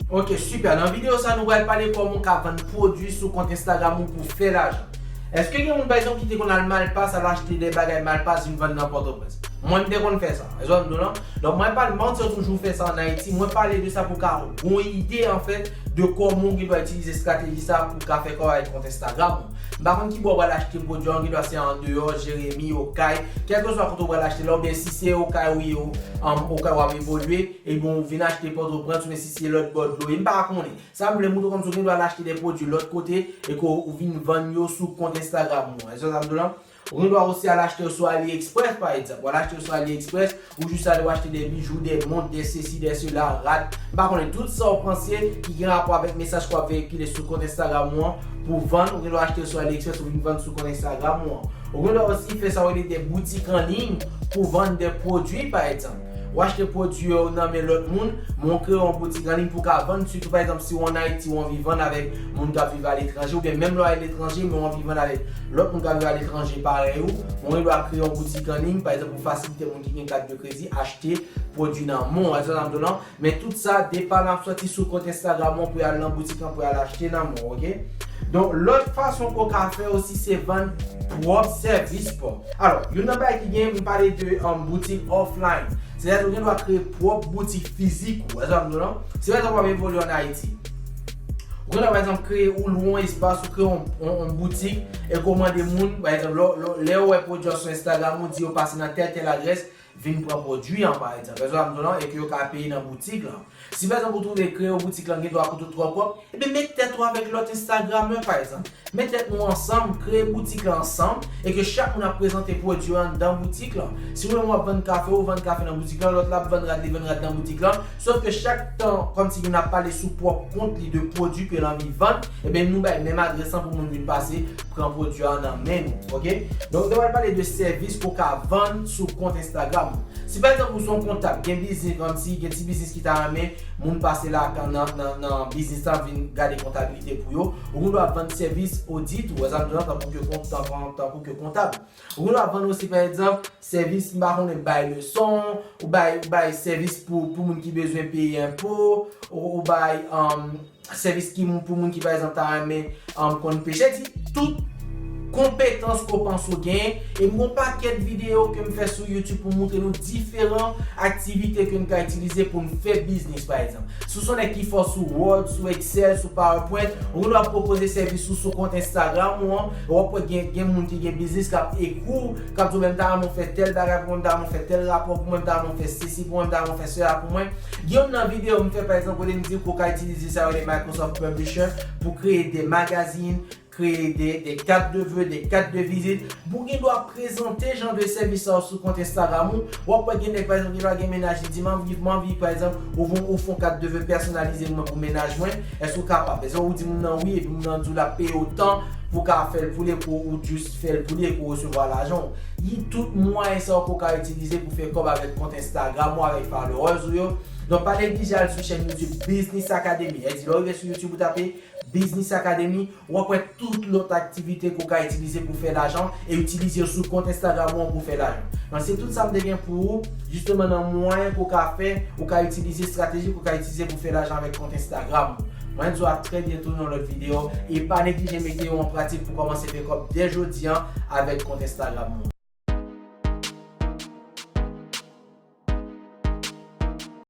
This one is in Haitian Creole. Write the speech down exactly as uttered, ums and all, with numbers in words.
Ok, super. Nan videyo sa, nou pral pale kòman w ka vann pwodui sou kont Instagram ou pou fè lajan. Èske gen moun, pa egzanp, ki te konn al Malpas, al achte de bagay Malpas, vin vann nan Pòtoprens? Mwen, m te konn fè sa. Èske w konprann? Donk, mwen pa, m pa di w toujou fè sa ann Ayiti. Mwen pale de sa pou w ka gon ide, anfèt, de kòman w gen dwa itilize estrateji sa pou w ka fè kòb avèk kont Instagram ou. M pa konn ki bò w pral achte pwodui an, gen dwa se andeyò, Jeremi, Okay, kèlkeswa kote w pral achte la, oubyen si se Okay ou ye, ou, um, Okay w ap evolye, ebyen, ou vin achte Pòtoprens, oubyen si se lòt bò dlo ye, m pa konnen. Sa m vle montre w, kòmsi w gen dwa al achte de pwodui lòt kote e ke w vin vann yo sou kont Instagram ou an. Èske w konprann? Ou gen dwa osi al achte yo sou AliExpress, pa egzanp. W al achte yo sou AliExpress, ou jis ale w achte de bijou, de mont, de sesi, de sela, rad. M pa konnen, tout sa w panse ki gen rapò avèk mesaj ke w ap veyikile sou kont Instagram ou an pou vann, ou gen dwa achte yo sou AliExpress, ou vin vann sou kont Instagram ou an. Ou gen dwa osi fè sa w rele de boutik an liy pou vann de pwodui, pa egzanp. Ou achte pwodui yo nan men lòt moun, men w kreye yon boutik an liy pou w ka vann, sitou pa egzanp, si w ann Ayiti, ou anvi vann avèk moun k ap viv aletranje, oubyen menm lè w aletranje, men w anvi vann avèk lòt moun k ap viv aletranje parèy ou, ou gen dwa kreye yon boutik an liy, pa egzanp, pou fasilite moun ki gen kat de kredi achte pwodui nan men w, èske w konprann? Men tout sa depann, ap sòti sou kont Instagram ou pou y al nan boutik lan, pou y al achte nan men w, ok? Donk, lòt fason ke w ka fè osi, se vann pwòp sèvis pa w. Alò, youn nan bagay ki gen, m pale de, um, boutik offline. Sètadi, ou gen dwa kreye pwòp boutik fizik ou. Èske w konprann? Si pa egzanp, w ap evolye ann Ayiti, ou gen dwa, pa egzanp, kreye, ou lwe yon espas, ou kreye yon, yon, yon boutik, e ke w mande moun, pa egzanp, lè, lè, lè yo wè pwodui an sou Instagram, ou di yo pase nan tèl, tèl adrès, vin pran pwodui an, pa egzanp. Èske w konprann? E ke yo ka peye nan boutik lan. Si, pa egzanp, ou twouve kreye yon boutik lan gen dwa koute w twò kòb, ebyen, met tèt ou avèk lòt Instagramè, pa egzanp. Met tèt nou ansanm, kreye boutik lan ansanm, e ke chak moun ap prezante pwodui yo anndan boutik lan. Si ou menm w ap vann kafe, ou vann kafe nan boutik lan, lòt la ap vann rad, li vann rad nan boutik lan. Sòf ke chak tan, kòmsi youn ap pale sou pwòp kont li de pwodui ke l anvi vann, ebyen, nou bay menm adrès lan pou moun vin pase, pran pwodui a nan men nou, ok? Donk, nou pral pale de sèvis ke w ka vann sou kont Instagram ou. Si, pa egzanp, ou se yon kontab, gen biznis, kòmsi gen ti biznis ki ta renmen moun pase la nan, nan, nan biznis lan, vin gade kontabilite pou yo, ou gen dwa vann sèvis odit ou, egzanp, tankou ke kont-, tankou, tankou ke kontab. Ou gen dwa vann osi, pa egzanp, sèvis, m pa konnen, bay leson, ou bay, ou bay sèvis pou, pou moun ki bezwen peye enpo, ou, ou bay, um, sèvis ki pou moun ki, pa egzanp, ta renmen, um, konn peche. Di tout konpetans ke w panse w genyen. E m gon pakèt videyo ke m fè sou YouTube pou montre nou diferan aktivite ke n ka itilize pou n fè biznis, pa egzanp. Si w se yon nèg ki fò sou Word, sou Excel, sou PowerPoint, ou gen dwa pwopoze sèvis ou sou kont Instagram ou an, w ap wè gen, gen moun ki gen biznis k ap ekri w, k ap di w, men m ta renmen w fè tèl bagay pou mwen, m ta renmen w fè tèl rapò pou mwen, m ta renmen w fè sesi pou mwen, m ta renmen w fè sela pou mwen. Gen youn nan videyo m fè, pa egzanp, kote m di w ke w ka itilize sa yo rele Microsoft Publisher pou kreye de magazin, kreye de, de kat de ve, de kat de vizit. Pou gen dwa prezante jan de sèvis sa yo sou kont Instagram ou. W ap wè gen nèg, pa egzanp, gen dwa gen mennaj, li di, m anvi, m anvi, pa egzanp, ou fon, ou fon kat de ve pèsonalize mwen pou mennaj mwen. Èske w kapab? Èske ou di moun nan wi, epi moun nan di w l ap peye w tan pou w ka fè l pou li, pou ou jis fè l pou li, epi w resevwa lajan w. Gen tout mwayen sa yo ke w ka itilize pou fè kòb avèk kont Instagram ou, avèk followers ou yo. Donk, pa neglije al sou chèn YouTube Business Academy. Èdi, lè w rive sou YouTube, ou tape Business Academy, w ap wè tout lòt aktivite ke w ka itilize pou fè lajan e itilize yo sou kont Instagram ou an pou fè lajan. Donk, se tout sa m te gen pou ou, jisteman nan mwayen ke w ka fè, ou ka itilize estrateji ke w ka itilize pou fè lajan avèk kont Instagram ou. Mwen di w a trè byento nan lòt videyo e pa neglije mete yo an pratik pou kòmanse fè kòb dè jodi an avèk kont Instagram ou an.